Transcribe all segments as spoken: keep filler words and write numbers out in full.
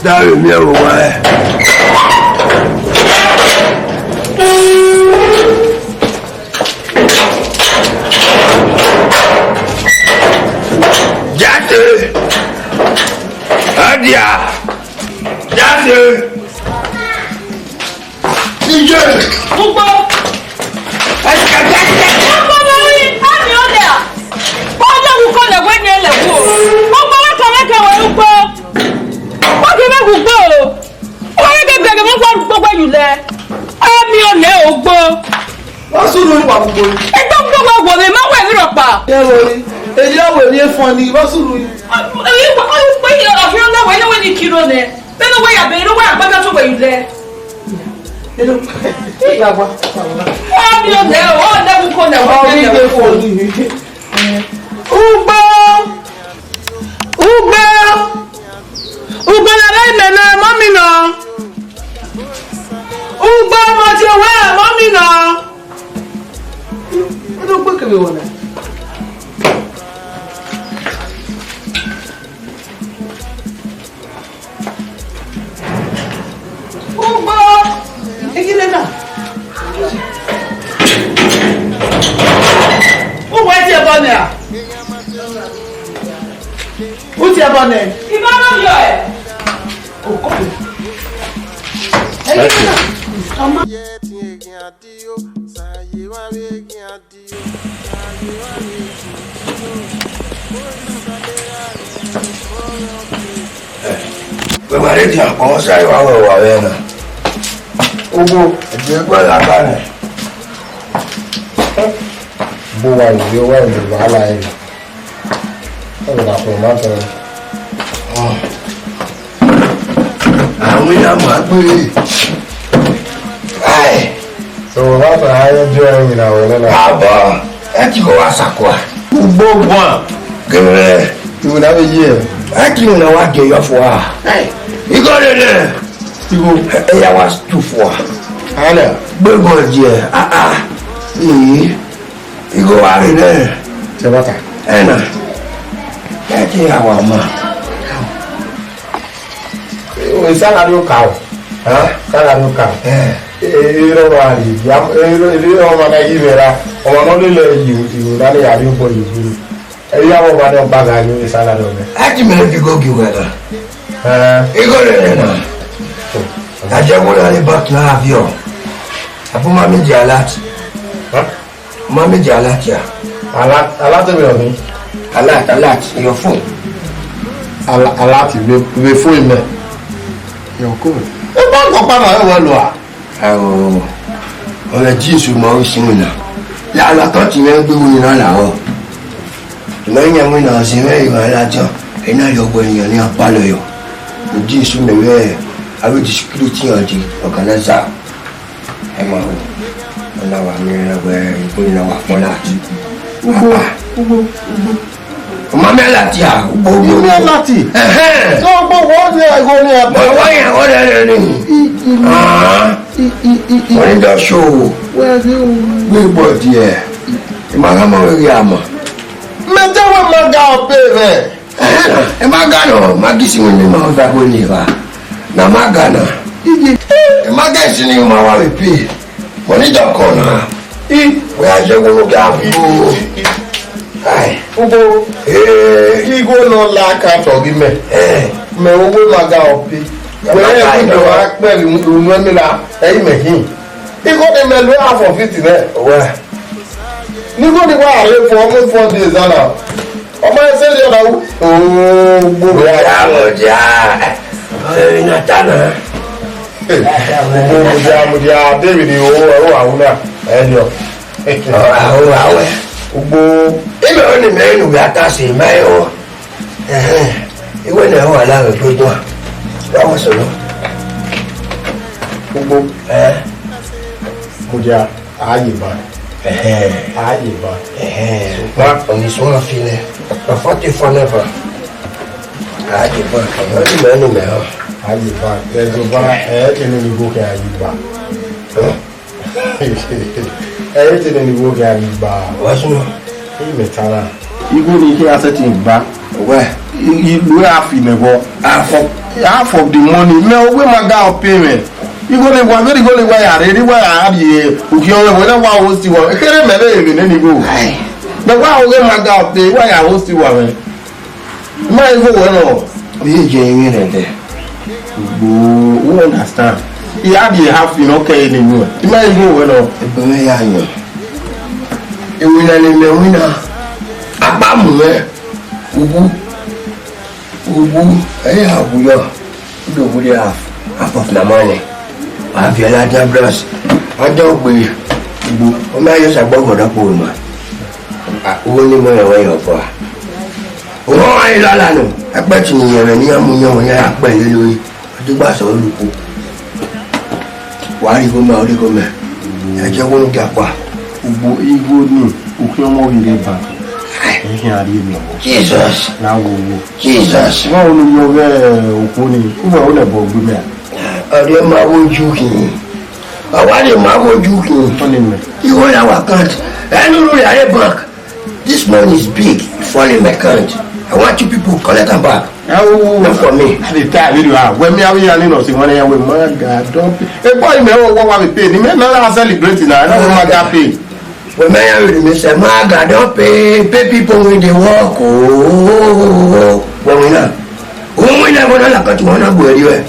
Dare miẹn vbe owa ẹre. Jase! Adia! Jase! Iye! Ugbo! Ẹsikẹsikẹ! Ugbo vbe ri, ami ọlẹ a? Ọlẹ wu kọlẹ wẹ ne ẹlẹ wu o. Ugbo wa kẹmwẹ kẹmwẹ ugbo. Wa kẹmwẹ ugbo o. Wa kẹmwẹ kẹmwẹ ugbo ugbo wẹ yulẹ. Ami ọlẹ ugbo. Wa sunu wa ugbo. Ẹgbẹ ugbo wa wo vbe ma wẹ ghi rọkpa. Ẹ wo ni. Eyi a wẹ ni efọn ni, wa sunu. Eyi wa ugbo yi ọfi ọlẹ wẹ ne wẹ ni kiro nẹ. Vbene uwẹ ya bẹre, uwẹ ya gbẹdẹ sẹ uwẹ yulẹ. Hello. Hey, ya wa. Wa mi o nẹ, o nẹ wu ko nẹ, wa mi nẹ wu ko. Ugbo! Ugbo! Ugbo la rẹ mẹ nọ, mọ mi nọ. Ugbo, mo ti wẹ, mọ mi nọ. Ugbo kẹmẹ wọ nẹ. Ugbo! Egile na. Ugbo, ẹ tie ẹbọ nẹ a? U tie ẹbọ nẹ? Ima na yọ ẹ. Okọ. Egile na. Ọma. Wẹ ma rre dian kpọnmwẹ, ọ sa wa wẹ wa vbe na. Ugbo, ẹdẹ ẹgbẹ la gba nẹ. Ugbo wa yọ, wa yọ, wa la ẹre. Ọ gha kpọnmwẹ tọn. Àwọn èèyàn máa gbére. Ai! So, what are you doing in our land? Abọ, ẹ ti kọ wa sakua. Ugbo wan. Gẹrẹ. You will have a year. Ẹ ti na wa gẹ yọ fua. Hey, igọ rere. Igbo. Ẹ ya wa tu fua. Ana. Gbẹgbọ jẹ. Ah, ah. Ee. Igho wa rre nẹ. Tẹ bata. Ẹna. Ẹ ti ya wa ma. O, salary o ka o. Ha? Salary o ka. Eh. E, e, e, ro wa ri. Ya, e, ro, e, ro wa na yi vera. Ọmọ nọ lele yi, yi na ni ya ri obo yi. E ya wo wa de gba ga ni salary o nẹ. A ti mẹ fi go gi wẹ na. Eh. Igho rere na. A jẹ wo na ni bank na aviọ. Abu ma mi di alert. Huh? Ma meji alert ya. Alert, alert me on me. Alert, alert, your phone. Al-, alert, me, me phone me. Yo, cool. E ba go pa ma we lo a. Awo. Ọmọ Jesu ma o si wina. Ya la to ti me gbe wina la o. Me nya wina si me iwa la jo. E na yo gbe yan ni apalo yo. Jesu me we. Awe discreet yan di organizer. Ẹ ma ho, ọ na wa miẹn wẹ ikun na wa fọ lati. Ugbo, ugbo, ugbo. Ọ ma miẹn lati a, ugbo, ugbo. Miẹn lati. Ẹhẹn. So ugbo wo ni ẹgho ni a. Mo wa yẹn, ọ rẹ rẹ ni. I, i, Ah. I, i, i, i. Wọ́n ní dọ́ṣọ́ o. Wẹ́ẹ́ rí o. Gbé bọ̀ díẹ̀. Ìmọ̀ràn mọ̀ wẹ́ẹ́ rí àmọ́. Mẹ jẹ́ wẹ́ẹ́ máa ga ọ̀pẹ rẹ̀. Ẹ ma ga nọ, ma gisi wẹ ne ma ọza gbe ne evba. Na ma ga na. Ije. Ẹ ma ga isi ni ma wa vbe pay. Mo ni dọkọ na. I. Wẹ a ye wo ga bu. Ai. Ugbo. Eh. Igho nọ la ka tọ ghi mẹ. Eh. Mẹ wo ma ga ọpi. Wẹ ẹ ghi do wa kpẹ unu ẹmila. Ẹ i mẹ hin. Igho ni mẹ lo half of it nẹ. Wẹ. Ni igho ni wa re for almost four days now. Ọmọ ẹsẹ ni ọ̀nà wo? Ooo, gbogbo. Mọ̀já, mọ̀já. Ẹ̀rìn náà tánà. Gbogbo mọ̀já, mọ̀já, David, o, o, àwọn náà. Ẹ yọ. Ọ̀rọ̀ àwọn, àwọn ẹ̀. Gbogbo. Ibẹ̀ ó ní mẹ́rin ìwé àtàṣe mẹ́rin o. Ẹ̀hẹ́n. Ìwé náà wà láàrin gbogbo. Báwo sọ̀rọ̀? Gbogbo. Ẹ. Mọ̀já. A ye ban. Ẹhẹn. A ye ban. Ẹhẹn. Ṣùgbọ́n ọ̀nì sọ́nà fi lẹ̀. Ọ̀fọ̀ ti fọ́ lẹ́fà. A ye ban. Ọ̀nì mẹ́rin mẹ́rin. A ye ban. Ẹ̀dùn ban. Ẹ ti ní ní gòkè a ye ban. Ẹ ti ní ní gòkè a ye ban. Wá súnmọ́. Ẹ yìí mẹ́ta náà. Igho ni kí a ṣe ti gbà. Wẹ́ẹ̀. I lu half in ẹvbo. Half of, half of the money. Mẹ, owe ma ga pay mwẹ. Igho ne wa, vbene igho ne wa ya rre, ne wa ya rrie, ukhiọnmwẹ, wẹ na wa host wa. Ekherhe mẹ vbe emwi nene igho. Aye. Mẹ wa owe ma ga pay, wa ya host wa mwẹ. Ma igho wẹ nọ. Oye je emwi rẹ dẹ. Gbo, u understand? I a rrie half in ọkẹ ne inu. I ma igho wẹ nọ. Ebe mwẹ ya yọ. Ewinna ne imẹ winna. Akpa mu mwẹ. Uwu, uwu, ẹ ya wu yọ, u do wu rhie half, half of na ma nẹ. Wa viọ ladian bros, wa dọ gbe, ugbo, ọ ma yo sa gbọghọ dọ kpo ma. A, uwu ni mo rẹ wẹ yọ bọ a. Owọ ọmwa i lala nọ, ẹkpẹti ne iyẹn mwẹ ne iran mu yan wẹ ya kpẹ lele ore. Ọdegba sẹ ọre oluku. Wa rhie igho mẹ, ọ rhie igho mẹ. Ẹ jẹ wẹ ne u gia kua. Ugbo igho ni, ukhiọnmwẹ ghi rre ba. Ẹ khian rhie nọ. Jesus. Na wo wo. Jesus. Wa wo ne u yọ vbe okhuo ni, uwẹ wo nẹ ẹbọ gbe mẹ a? Ọ rhie ma wo ju khin. Ọ wa rhie ma wo ju khin. Ọni mẹ. Igho ya wa account. Ẹ ne u rhie bank. This money is big. It fall in my account. I want you people collect am back. Awo, not for me. I dey tell you, ah, when me, I will, I no see one here with my God, don't pay. Hey, boy, me, oh, what we pay? The man, I celebrate now. I don't want my God pay. When me, I will, me say, my God, don't pay, pay people when they work. Oh, when we know. When we never know, like, what you wanna go anywhere.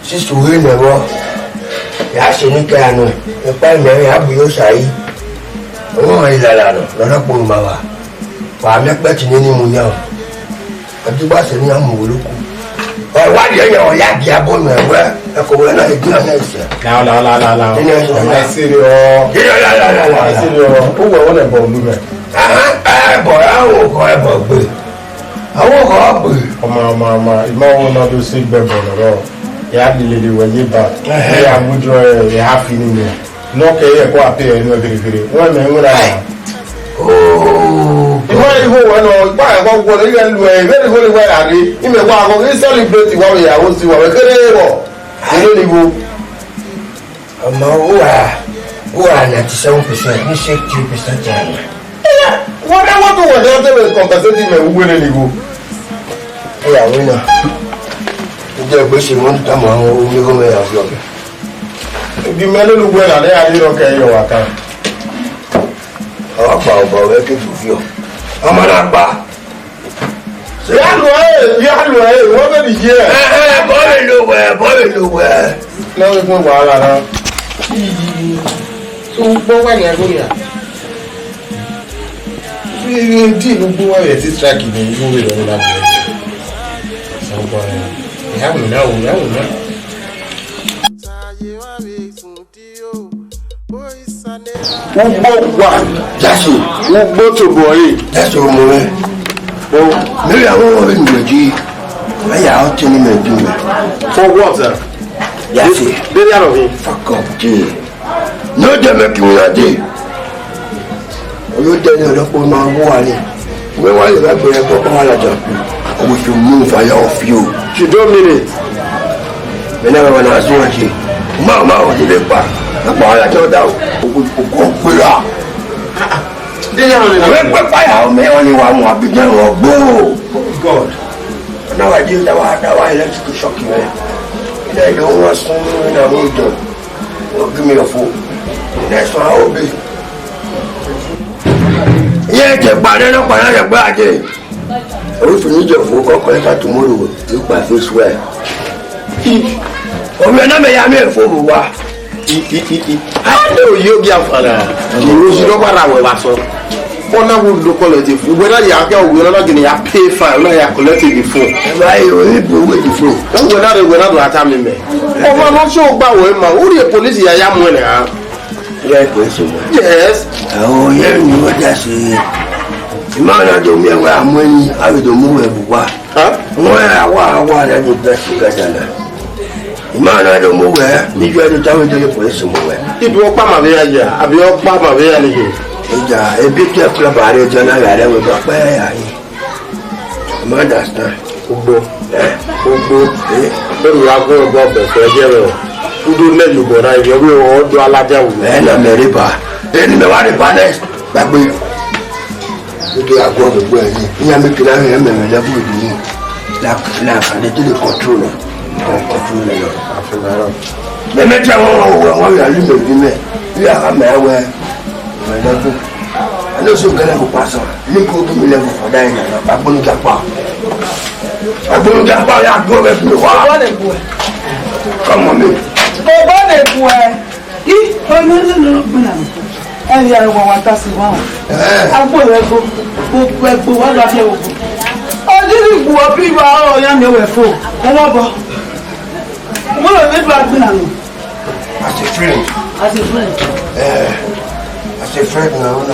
Sisi uhi mẹ vbọ, ya sẹ enikẹra nọ, ekpa imẹ ya bu ye Osa yi. Ọmọ ọmwa i lala nọ, ne ọ na kpolo ma vba. Wa mẹ ẹkpẹti ne ni mu yan. Ọdugba sẹ ne iran mu wẹ oluku. Ọ wa rhie yan, ọ ya gie abọ nuẹn wẹ, ẹko wẹ na he gie ọmọ ẹsẹ. La, la, la, la, la. Kí ni ẹ sọ? Ọmọ ẹsẹ rẹ ọ. Kí ni ọ la, la, la, la, la? Ẹsẹ rẹ ọ. Ó wẹ wọlé bọ lu mẹ. Ahan, ẹ bọ, ẹ wo kọ, ẹ bọ gbe. Àwọn ọkọ ọgbẹ. Ọmọ, ọmọ, ọmọ, I ma wo ne ọ do sẹ egbe ẹbọ nọ rrọọ, ya lele vbe ẹvbo ba, ẹhẹn, ya mu drọ, ya fi ni mẹ. Ne ọ kẹ ye ẹko a pay ẹre nuẹn ghereghere. Wẹ mẹ, wẹ na. Oh. I ma igho wẹ nọ, I gba ẹvbo wọ, I ghẹ lu ẹ, vbene igho ni wẹ ra rre, I mẹ wa gho, I celebrate wa vbe ya host wa, vbe kere vbọ. Ẹ ne igho. Ọmọ, who are, who are ninety-seven percent, me say two percent are. Wọ́n dá wọ́n tó wọ̀ ní ọjọ́ ìwé compensate mẹ wúwo lé nìgò. Ẹ yà wí náà. Ó jẹ́ ìgbésẹ̀ wọn ń tàmù àwọn onígbó mẹ́rin àti ọ̀bẹ. Ibi mẹ́lẹ́ ló gbé ìlànà yà ní ìrọ̀kẹ́ yọ̀ wá ká. Àwọn àgbà ọ̀bà ọ̀rẹ́ kéjì fi ọ̀. Ọmọ náà pa. Ya lu ẹ, ya lu ẹ, wọ́n bẹ bi yẹ. Ẹ, ẹ, bọ́ mi lu wẹ̀, bọ́ mi lu wẹ̀. Lọ́wọ́ ìpín wàhálà náà. Tó ń gbọ́ wà ní agbóyà. Fi di ló gbọ́ wà rẹ̀ sí strike ní ìlú rẹ̀ lọ́wọ́ lábẹ́. Sọ gbọ́ ẹ, ìyá mi náà wò, ìyá mi náà. Ugbo wa, Jasu. Ugbo tobọ ẹre. Jasu ọmọ rẹ. O, Mary, àwọn ọmọ rẹ nìyẹn jí. Aya ọtí ni mẹ bí mi. For what, sir? Jasu. Burial of him. Fuck up, Jay. No, Jay, make you not Jay. Oyo dẹni ọlọpọ máa wọ wa ni. Wẹ wa lè bá gbẹrẹ kọ kọ wa lajà. I will move fire off you. You don't mean it. Mẹ náà wà náà sún ọjì. Máa máa wà nílé pa. Ẹ pa wa lajà ọdá o. Òkú òkú pera. Dé yàrá rẹ̀. Wẹ pẹ fire o, mẹ wọn ni wà mú abidjan wọn gbó. God. Náà wà dé dáwà dáwà electric shock rẹ. Ilé ìlú wọn sún nínú àwọn ìjọ. Give me your phone. Next one, I will be. Iye je gbare na pa na ya gba je. Orí fún yín jẹ fún kọ́kọ́ ẹ̀ka tomorrow, you gba face well. Omi ẹ̀ náà mẹ ya mi ẹ̀ fún wa. I, i, i, i. A lè òye oge àfàlà. Ìró sí lọ́pàá ra wẹ̀ wá sọ. Ọ̀nà wo ló collect the phone? Whether you are, whether you are gonna pay fine, whether you are collect the phone. Ẹ bá yẹ orí ìbò owó the phone. Whether they, whether they attack me, man. Ọmọ náà ṣé o gbà wọ̀ ẹ́ ma? Ó rí police yà yà mú ẹ̀ nìyà. Yẹ kò é sọmọ. Yes. Ẹ̀hún yẹ ni wọ́n já ṣe. Ìmọ̀ ọ̀nà tó mi ẹ̀wẹ̀ àmọ́ ẹni, àwẹ̀ tó mú ẹ̀ bù wá. Wọ́n yà wá wá rẹ̀ ní bẹ́ẹ̀ sí gàdá náà. Ìmọ̀ ọ̀nà tó mú wẹ̀, níjọ́ ẹni táwọn ìjọ yẹ kò é sọmọ wẹ̀. Ibi ọkpa ma bẹ ya yà, àbí ọkpa ma bẹ ya nìyẹn. Ìjà, ebi tẹ kúlọ̀ bàárẹ̀ jọ náà yà rẹ̀ wẹ̀ bá pẹ́ yà yín. You understand? Ugbo. Eh? Ugbo. Eh? Ẹ rura gun ẹgbẹ ọbẹ fẹ ẹjẹ rẹ o. Udo nẹ yobọ na, ivbi ọvbe ọdọ alaja wu. Ẹ na mẹ reba. Eni mẹ wa reba nẹ. Gbagbe. Udo ya gun ọbẹ gbẹ ni. Iyan mi kina rẹ mẹ mẹ lẹbu ibi ni. Like, like, I dey do the control, eh? Control, eh? Mẹ, mẹ tẹ wọn, wọn, wọn, wọn ya lu mẹ bi mẹ. Iye a gha mẹ wẹ, mẹ lẹ go. I know say you get level pass am. Make you give me level for that area. Agbonu japa. Agbonu japa, ya go back to me. Come on, me. Go back to me. Ih, ọyọ nene ọgbẹna. Ẹni a wa wa ta si wa. Eh. Agbo rẹ go, go, go, go, wa lọ fi ẹwọ go. Ọdún ìgbò ọbí wa ọ̀rọ̀ ya mi ẹwẹ̀ fo. Ọwọ́ bọ̀. Wọ́n lọ lé dùn agbẹna nù. As a friend. As a friend. Eh, as a friend, na, na.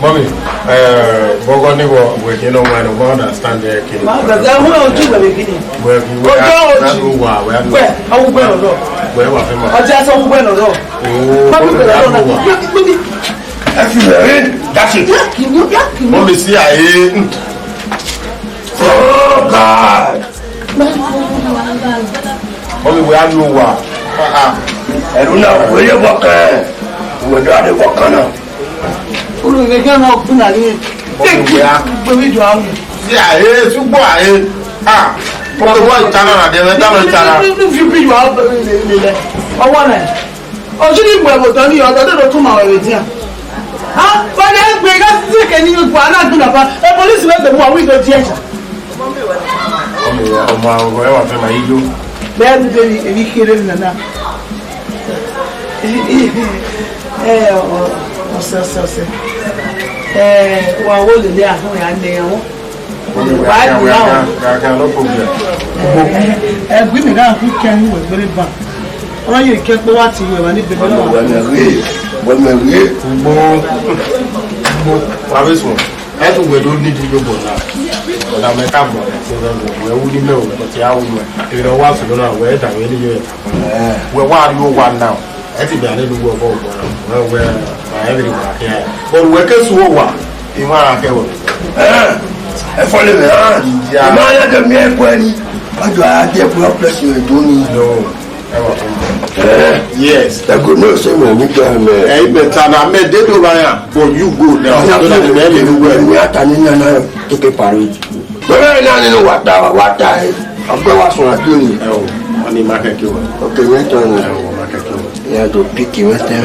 Mommy, eh, bọgọ ni wọ, we kẹ nọ wa, no, we understand the kid. Ma gbàgbé, àwọn ojú ìwé mi gidi. Wẹ, wẹ, Ọjọ́ wẹ, òjì. Wẹ, wẹ, wẹ, ọwọ́ gbẹ̀rọ̀ lọ. Wẹ, wà fẹ́ ma. Ọjọ́ aṣọ ọwọ́ gbẹ̀rọ̀ lọ. Oh, Mami, oh, gbẹ̀rọ̀ lọ. Ẹ fi rẹ̀ rí, that's it. Yá kì í, yá kì í. Mommy, see, I, oh, God. Mommy, wẹ a lu wa. Ah, ah. Ẹ̀rù náà, wẹ yẹ bọ̀ kẹ́. Wẹ dọ́ àdé bọ̀ kan náà. Olùrẹ̀gẹ́ náà kú nàní. Ọmọ ìwé a. Gbèmí jọ àwọn. Sí àyè, ṣùgbọ́n àyè. Ah, ọmọ ìwé ìtara nà dẹ̀rẹ̀, ìtara ìtara. Ní fi bí yọ àwọn bẹ̀rẹ̀ ilé ilé lẹ. Ọwọ́ rẹ̀. Ojú ní ìgbà ẹ̀wò tán ní ọ̀dọ́ tó tún màá wẹ̀wẹ̀ díẹ̀. Ah, fọdẹ gbé ká sí kẹ́ ní gbogbo alágbèéná bá. Ẹ polisi wẹ́ẹ́ tẹ̀mú àwọn ìdọ̀jì ẹ̀ṣà. Ọmọ ìwé, ọmọ àwọn ọmọ ẹwà fẹ́ máa yí yó. Bẹ́ẹ̀ ni, bẹ́ẹ̀ ni, èmi kéré mi nàná. Ẹ, ọ, ọsẹ, ọsẹ, ọsẹ. Ẹ, wa wo lele ahun ya nẹ wọn. Wa gba wọn. Ẹgbẹ́ mi náà kú kẹrin wẹ̀ gbére bá. Wọ́n yẹ kẹ́ pé wá ti wẹ̀ wá ní bẹ̀rẹ̀ náà. Wẹ̀mẹ̀ rí, wẹ̀mẹ̀ rí. Gbogbo, gbogbo, wa bẹ sùn. Ẹ tún wẹ̀ ló ní ìdílé bọ̀ náà. Ọ̀dà mẹ́ta bọ̀, ṣe fẹ́ bọ̀, wẹ̀ wú ní mẹ́wàá, ọ̀tí á wù mẹ́. Èrè ọwọ́ àfẹ́ lọ́nà, wẹ̀ dàgbé ní yóò yẹ. Wẹ̀ wá rí ó wà náà. Ẹ ti bẹ̀rẹ̀ nínú wẹ̀ bọ̀ bọ̀ náà. Wẹ̀ wẹ̀, màá ẹ bẹ̀rẹ̀ wà kí ẹ. Bọ̀ wẹ̀ kẹ́sù ó wà, ìwọ̀n ara kẹwọ̀. Ẹ fọ́ lè rẹ̀ hàn. Ìmọ̀ ayé dẹ̀ mi ẹ kọ́ ẹni. Ọjọ́ adé ẹ̀kọ́ ọ̀pẹ̀sì rẹ̀ tó ní. No. Ẹ wà fún mi. Yes. Ẹ go know say wẹ̀ mi gbà mẹ́. Ẹ ibẹ̀ ta na mẹ́ dé dó báyà. But you go now. So that the men will wear. Ni ata ni nana take a parade. Bẹ́ẹ̀ náà nínú wàtá, wàtá ẹ. Ọgbẹ́ wa sùn àjò ni. Ẹ o, wọ́n ní mákẹ́kẹ́ wa. Okay, wẹ́n tọ́ ni. Ẹ o, mákẹ́kẹ́ wa. Ìyá tó píkì wẹ́n tẹ́.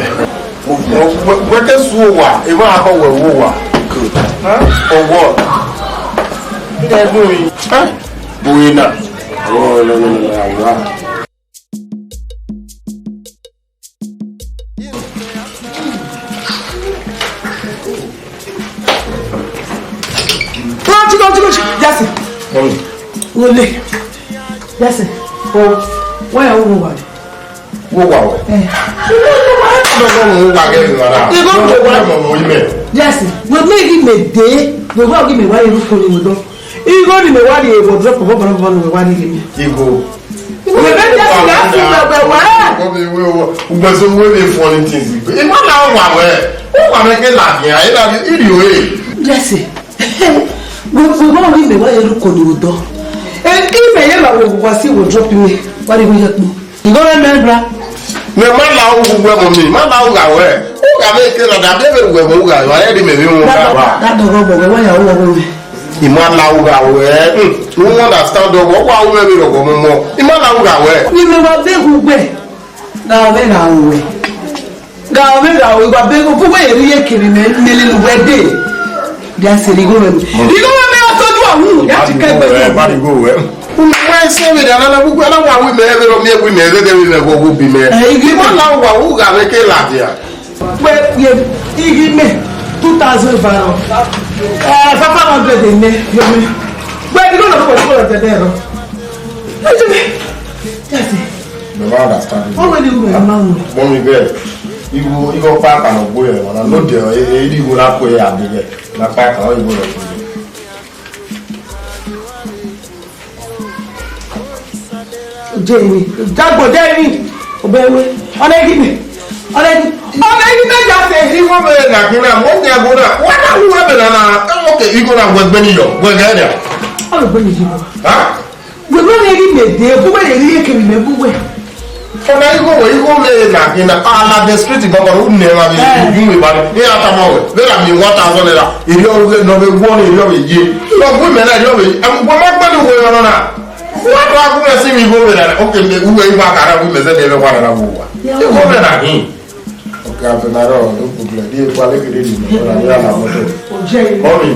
Wẹ́kẹ́ sùn ó wà, ìwọ́n akọ wẹ̀ wò wà. Good. Huh? For what? Kí ni ẹ dùn yìí? Huh? Bóyá náà. Àwọn ọlọ́run ni wọ́n wà. Chico, chico, chico. Jasi. Mami. Wọlé. Jasi. O, wọ́n yà wọ́n wà. Wọ́n wà wẹ̀. Eh. Wọ́n wà gẹ́gẹ́ bí wàrà. Ìgò wọ́n wà mọ̀ mọ̀ yìí mẹ́. Jasi. Wọ́n mi kì í mẹ̀ dé. Wọ́n wà kí mi wá irú kò ní wọ́n dán. Igho ni mẹ wa rhie wardrobe ọvọ ọvọ ni mẹ wa rhie mẹ. Igho. Wẹ vbe dia sika fi wẹ wẹ wẹ. Igho mi wẹ wẹ. Ugbe so wẹ vbe funny things. Ima na wa wẹ. O wa mẹ ke la dia, e la di iri o e. Jesse. Gbogbo ọghe mẹ wa ye ru koni odọ. E, imẹ ye la wẹ wa si wardrobe mẹ. Wa rhie wẹ ye kpo. Igho rẹ mẹ bra. Mẹ ma la ughu wẹ mọ mi, ma la ugha wẹ. Ugha vbe ke na da de vbe wẹ mọ ugha, wa rẹ di mẹ vbe wọn ugha wa. Da dọghe ọgbọ wẹ, wa ya ugha wẹ. I ma la ugha wẹ. Hmm, u understand ọgbọ, wa u vbe rọgọ mọ mọ. I ma la ugha wẹ. Ni mẹ wa vbe hu wẹ. Gha vbe gha wẹ. Gha vbe gha wẹ, wa be hu wẹ ye ri ye kiri mẹ, mẹ le nu wẹ de. Bia seri igho wẹ. Igho wẹ mẹ ọtọju ahun, ya ti kẹ gbe. Ba igho wẹ. Uwẹ ẹse vbe rana na gbogbo ana wa wi mẹ vbe rọ miẹn wi mẹ ghe ghe vbe mẹ vbe owo bi mẹ. Eh, ighi mẹ. Ima na wa wu gha vbe ke ladian. Wẹ ye ighi mẹ two thousand varo. Eh, five hundred mẹ yo mẹ. Wẹ di no no ko ko de de ro. Ejime. Yes. Me ma understand. O we ni ughe ma ru. Mummy girl, iwo iwo pa ka no gbe e, wana no de e e di wo na ko e abi ye. Na pa ka o iwo lo. Jamie, dagbo Jamie, obewe, ọnẹ ghi mẹ, ọnẹ ghi, ọnẹ ghi mẹ ya fẹ. Iwo mẹ na gbe na, mo nya gbe na. Wa na wu ebe na na. Okay, igo na wẹ gbe ni yo, wẹ gẹ dia. Ọnẹ gbe ni yo. Ha? Wẹ ma rẹn ghi mẹ dee, bu wẹ rẹn rhie kevbe imẹ bu wẹ. Ọna igho wẹ, igho mẹ na khin na, ala the street gbọgbọrọ, u nẹ emwa vbe uju mwẹ evbare. Iran tama wẹ, vbe ra miẹn one thousand naira, erriọ ọghe nọ vbe wọ ne erriọ vbe ye. Nọ gu imẹ na erriọ vbe ye. Ẹmwẹ ugbọ ma gbẹn uwe ọnọ na. Wa do agu mwẹ si vbe igho vbe na. Okay, mẹ uwe igho a ka ra gu imẹ zẹ ne ẹmwẹ wa na wo wa. Igho mẹ na khin. Okay, Abdulnaro, no problem. Di ekpa leke de di mo, na ya na moto. Oje. Mọmi,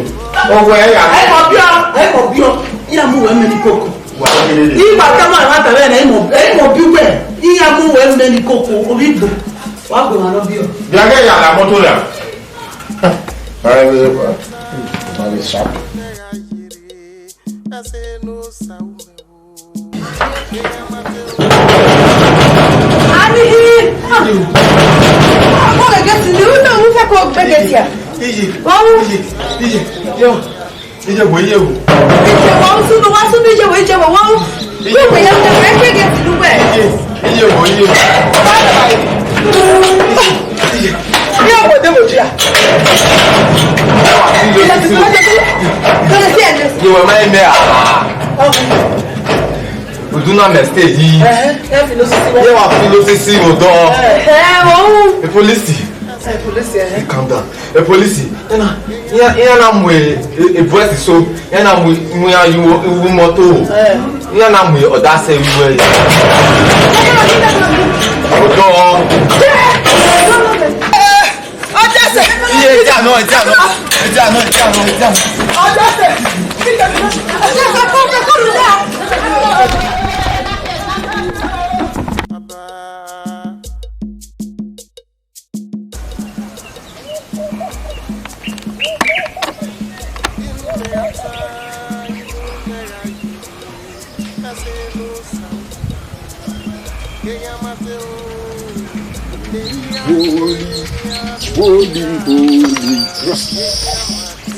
owẹ ya. Ẹ mọ biọ, ẹ mọ biọ. Iran mu wẹ mẹ ni koko. Wa leke de di. Igba ta ma ma ta vbe na, ẹ mọ, ẹ mọ bi wẹ. Iran mu wẹ mẹ ni koko, obi gbo. Wa gbo ma nọ biọ. Bia ghe ya na moto ya. Ai, we, wa. Ma le sharp. Ani hi. Mo le gẹti ni, u fẹ, u fẹ ko gbe gẹti a? Iye. Wa u. Iye. Iye. Yo. Iye wo, iye wo. Iye wo, u sunu, wa sunu, iye wo, iye wo, wa u. Iye wo. U fẹ ya, u fẹ gbe gẹti nu wẹ. Iye. Iye wo, iye wo. Iye. Iye wo, de wo dia. Iye wo, iye wo. Iye wo, ma ime a. Udu na mẹ stage yi. Ẹhẹn, ẹ fi losisi wẹ. Ye wa fi losisi odọ. Ẹhẹn, o. E police. Ẹ, police, ẹhẹn. Calm down. E police. Ina, ina, ina na mu e, e, e boys so. Ina na mu, mu ya yu, yu moto. Ẹ. Ina na mu ọdasẹ yu ẹ. Odọ. Ọdasẹ. Iye, ẹja nọ, ẹja nọ, ẹja nọ, ẹja nọ, ẹja nọ. Ọdasẹ. Holy, holy, holy.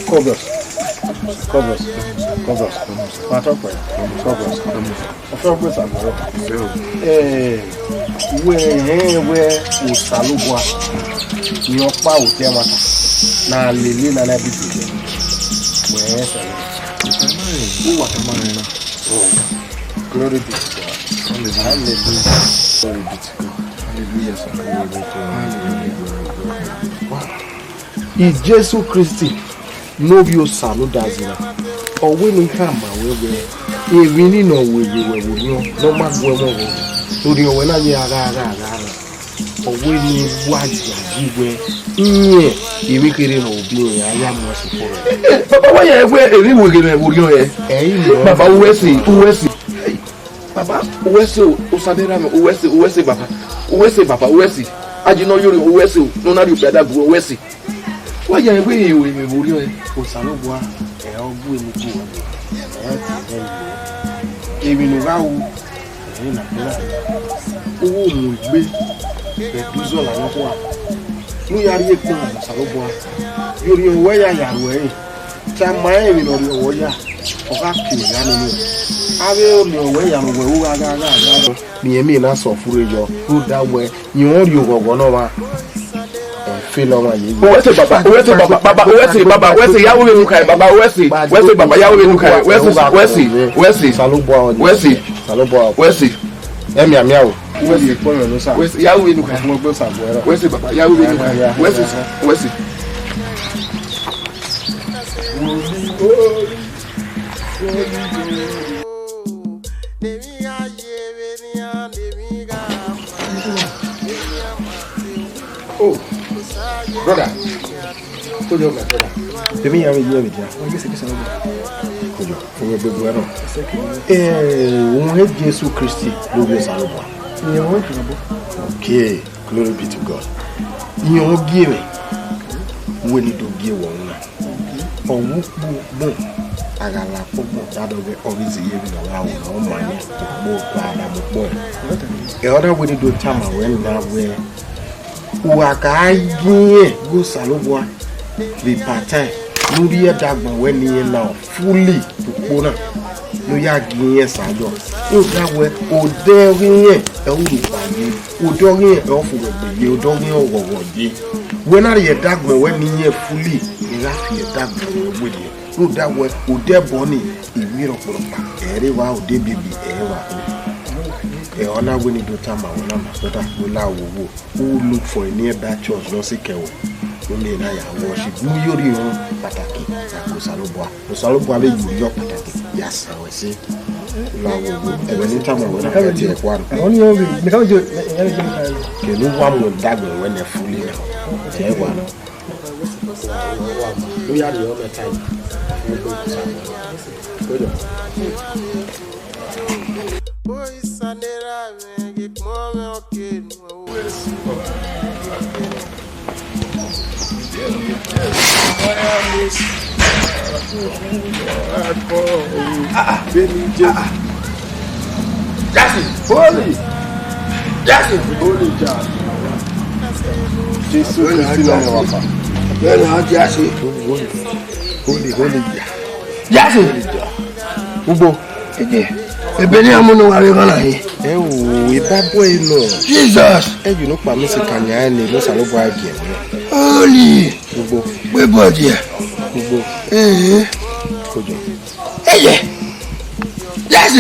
Come, bros. Come, bros. Come, bros. Come, bros. Come, bros. Come, bros. Ọfẹ ọgbẹn Samuel. Ẹ, wẹ hẹn wẹ Osanobua ni ọkpa otọ ẹmwata ne a lele ne a na bibi wẹ hẹn Osanobua. Uwa tama rẹ na. Oh, glory be to God. Hallelujah. Hallelujah. Glory be to God. Hallelujah, sir. Glory be to God. Hallelujah. Wow. Jesu Kristi ne ovbi Osa ne odazẹ na, ọ wẹ ne I khama ruẹ wẹẹ, emwi nii ne ọ werriẹ ruẹ vbe orhiọn ne ọ ma gu ẹmwẹ ọghọghọ, ne orhiọn ruẹ na ye agha agha agha na, ọ wẹ ne I wa yayi wẹẹ, irẹn emwi kherhe ne ọ bi rẹn a ya mu ẹse fo rẹ. Baba, wa ya wẹẹ emwi weghe mwẹ vbe orhiọn hẹ? Ẹ i nọ. Baba, uwẹ ẹse, uwẹ ẹse. Baba, uwẹ ẹse o, Osa ne erha mwẹ, uwẹ ẹse, uwẹ ẹse, Baba, uwẹ ẹse, Baba, uwẹ ẹse. Ayi ne ọ ye orhiọn, uwẹ ẹse o, ne ọ na rhie okpia da gu uwẹ, uwẹ ẹse. Wa ya wẹẹ emwi weghe mwẹ vbe orhiọn hẹ? Osanobua, ẹ ọ gu emwi gu uwẹ, ẹ ọ tie mwẹ. Emwi ne u gha ru, ẹre na kpe na. U ghi mu egbe vbe ẹdẹ uzọla nọkhua, ne u ya rhie ekpẹn Osanobua, ye orhiọn ruẹ ya ya ruẹ ẹre. Tama rẹn emwi ne ọ rhiọghọ ya, ọ gha ke ya nene. Avbe orhiọn ruẹ ya ne uwẹ ru gha gha gha gha. Miẹn emwi na sẹ ọfurre yọ, rhunmwuda wẹẹ, irẹn ọ rhie oghọghọ ne ọmwa, ẹ fẹlẹ ọmwa ye. Uwẹ ẹse baba, uwẹ ẹse baba, baba, uwẹ ẹse baba, uwẹ ẹse ya ru vbene u kha, baba, uwẹ ẹse, uwẹ ẹse baba, ya ru vbene u kha, uwẹ ẹse, uwẹ ẹse, uwẹ ẹse, Osanobua, uwẹ ẹse, Osanobua, uwẹ ẹse. Ẹ mianmian o. Uwẹ ẹse, kpọnmwẹ ne Osa. Uwẹ ẹse, ya ru vbene u kha. Mo gbe Osa bu ẹrọ. Uwẹ ẹse baba, ya ru vbene u kha, uwẹ ẹse, uwẹ ẹse. Oh, brother. Kojo, my brother. Èmi yà wẹ yẹ wẹ dia. Wọ́n yẹ sẹ́kẹ̀sẹ̀ náà. Kojo, fún mi gbogbo ẹ̀rọ. Ẹ, òun ẹ Jésù Kristi ló bí Osanobua. Ìyẹn wọ́n jù lọ. Okay, glory be to God. Ìyẹn wọ́n bí èmi. Wẹ́ni do bí ẹ̀wọ̀ ọ̀hún náà. Ọwọ́ gbogbo, àgàlà gbogbo, dádọ̀ bẹ, ọ̀rẹ́sì yẹ mi lọ́wọ́ àwọn ọmọ yẹn, gbogbo, gbàdá gbogbo ẹ̀. Ẹ ọ̀dà wẹ́ni do tama wẹ́ nà wẹ́. Uwa ka yin ẹn gbe Osanobua vbe part time, ne u rhie ẹdagbọn wẹ ne irẹn na fully ukpo na, ne u ya gie irẹn sa yọ. Rhunmwuda wẹ, odẹ ọghe irẹn ẹ u rhukpa ye, odẹ ọghe irẹn ẹ ọ fo wẹ gbe ye, odẹ ọghe irẹn ọghọghọ ye. Wẹ na rhie ẹdagbọn wẹ ne irẹn fully, I gha fi ẹdagbọn wẹ werriẹ. Rhunmwuda wẹ, odẹ ẹbọ ni, I wi rhọkpọrhọkpa, ẹ i re wa odẹ ebiebi, ẹ i re wa khin. Ẹ, ọ na wẹ ne I do tama wẹ na, my brother, wẹ la wo wo. U look for a nearby church ne ọ sẹ kẹ wẹ. Ne u miẹn na ya worship. Ne u ye orhiọn kpataki, ya gbe Osanobua. Osanobua vbe ye orhiọn kpataki, ya sẹ ruẹ ẹse. U la wo wo. Ẹghẹ ne I tama wẹ na, ẹ tie ẹkua nọ. Kẹ ne u wa mu ẹdẹ agbọn wẹ nẹ fully na. Ẹ wa nọ. Ne u ya rhie ọmọ ẹta yi. Jason, holy. Jason, holy Jah. Jesu Kristi nọ mwẹ wa kpa. Bẹ́ẹ̀ ni, Jason. Holy, holy Jah. Jason. Holy Jah. Ugbo. Eje. Ebe ne a mu ne uwa vbe ghan na he. Ẹ o, Bible ẹ nọ. Jesus. Ẹ, you know, pa mi si ka nya ẹre ne Osanobua gie mwẹ. Holy. Ugbo. Gbe body ẹ. Ugbo. Ee. Kojo. Eye. Yes.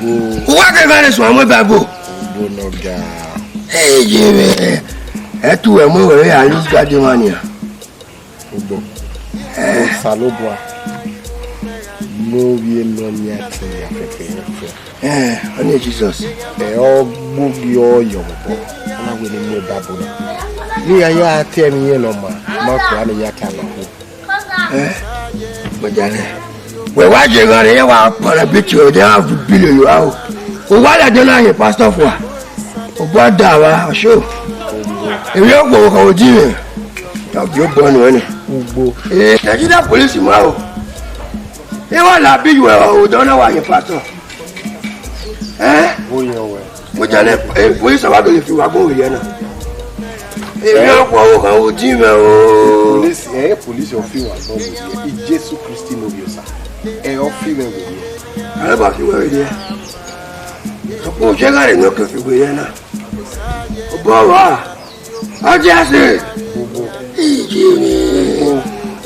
Ugbo. Uwa ke gha rre suẹn mu Bible. Ugbo nọ ga. Eye vbe. Ẹ tu ẹmwẹ wẹ ya use guardian nia. Ugbo. Osanobua. Ne ovbi Nọyaẹnmwa te ya fẹfẹ ya fẹ. Ẹ, ọnii Jesus. Ẹ, ọ gbogi ọ yọ vbọ. Ọ na wẹ ne I mu Bible na. Ne I ya ya te ẹmwẹ irẹn ne ọ ma, ma kpọa ne I ya ta ma khuo. Ẹ, ọmọjalẹ. Wẹ wa ye ghanre, iran wa para biti ọdẹ, iran vu billion yo aro. Uwa ladian na hin pastor fua. Obọ da vba, ọsho. Emwi ọkpọvbokhan odi mwẹ. Ya gie obọ nuẹn nẹ. Ugbo. Ee, Nigeria police ma o. Iran la bi yuẹ odọ na wa hin pastor. Ẹ? Orhiọn wẹ. Mo jẹ ne, eh, police wa gele fi wa gbọn vberriọ na. Emwi ọkpọvbokhan odi mwẹ o. Police, ẹ, police ọ fi wa gbọn vberriọ. Jesu Kristi ne Ovbi Osa. Ẹ, ọ fi mwẹ vberriọ. Ẹ ba fi wẹ vberriọ. Ọkpọ oje gha rre ne ọ ke fi vberriọ na. Obọ wa. Ọ dia sẹ. Iji ni.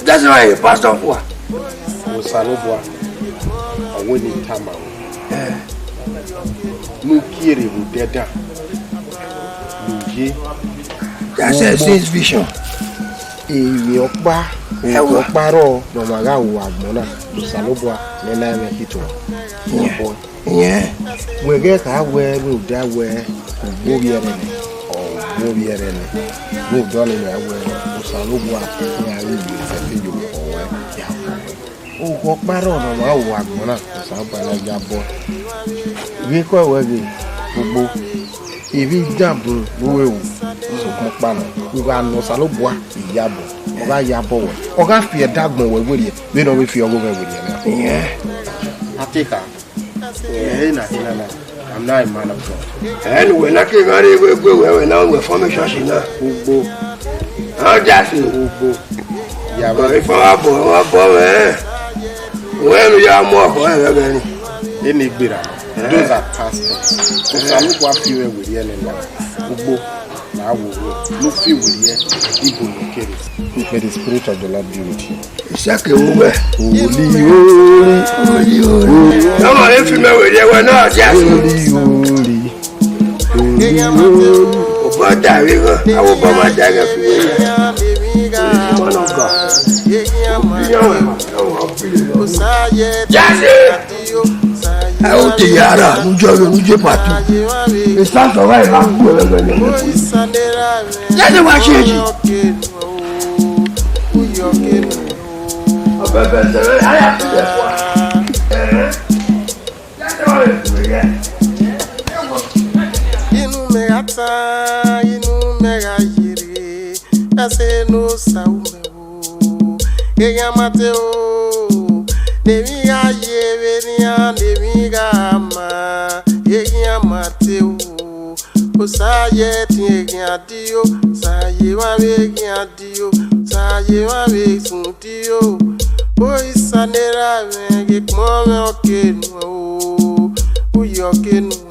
That's why pastor fua. Osanobua, ọ wẹ ne I tama ruẹ. Ẹ. Ne u kie rre vbe odẹ dan, ne u ye. That's a six vision. Emwi ọkpa, emwi ọkpa rrọọ ne ọmwa gha ru agbọn na, Osanobua, ne I na mwẹ ke tuẹ. Yeah. Bọ. Iyẹn, wẹ ghẹ kha wẹ rhunmwuda wẹ ugbo vbiẹ rẹ nẹ, ọ ugbo vbiẹ rẹ nẹ, rhunmwuda ọnii nian wẹ Osanobua iran ghi vbe fẹfẹ ye orukhọ ruẹ ya kọ. Ohu ọkpa rrọọ ne ọmwa ru agbọn na, Osanobua na ya bọ. Vbe kọ wẹ ghe, ugbo, ivbi idan bun ne u ru, sokpan ọkpa nọ, u gha nọ Osanobua iyabọ, ọ gha ya bọ wẹ, ọ gha fi ẹdẹ agbọn wẹ werriẹ, vbene ọ vbe fi ọghe mwẹ werriẹ na. Iyẹn. Atekha. Ẹ na, ẹ na na. I'm not a man of God. Ẹ ne uwẹ na ke gha rre ighẹ gue wẹ, wẹ na wẹ formation shi na. Ugbo. Ọ dia sẹ. Ugbo. Ya ba. Ifo wa bọ, wa bọ mwẹ. Wẹ nu ya mu ọkọ ẹghẹ ni. Eni gbera. Those are past things. Osanobua fi mwẹ werriẹ nẹ na. Ugbo. Na wo wo, ne u fi werriẹ, ibo ne u kere. May the spirit of the Lord be with you. Isake wo wẹ. Holy, holy, holy, holy. Ọmọ rẹ fi mẹ werriẹ wẹ na, dia sẹ. Holy, holy, holy, holy. Ọba da vbe ghan, àwọn ọba ma da ghan fi werriẹ. Holy man of God. Iye wẹ ma, ọmọ ọba. Dia sẹ. Ẹ o te ya ra, ne u jọ vbe, ne u je part two. Esa sọ gha ra ku ẹvẹvẹ ne. Yẹn ni wa ṣe yi. Ọbẹbẹ sẹrẹ, a ya fi lẹ fua. Ẹ, ya tẹ wa vbe fue yẹ. Inu mẹ gha ta, inu mẹ gha yere, ẹse ne Osa ru mẹ. Eghian ma te o, ne emwi gha ye vbenian, ne emwi gha ma, eghian ma te o. Osa ye ẹtin eghian dio, Osa ye emwa vbe eghian dio, Osa ye emwa vbe esun dio. Osa ne erha mwẹ, ghe kpọnmwẹ ọ ke nuẹn o, uyi ọ ke nuẹn.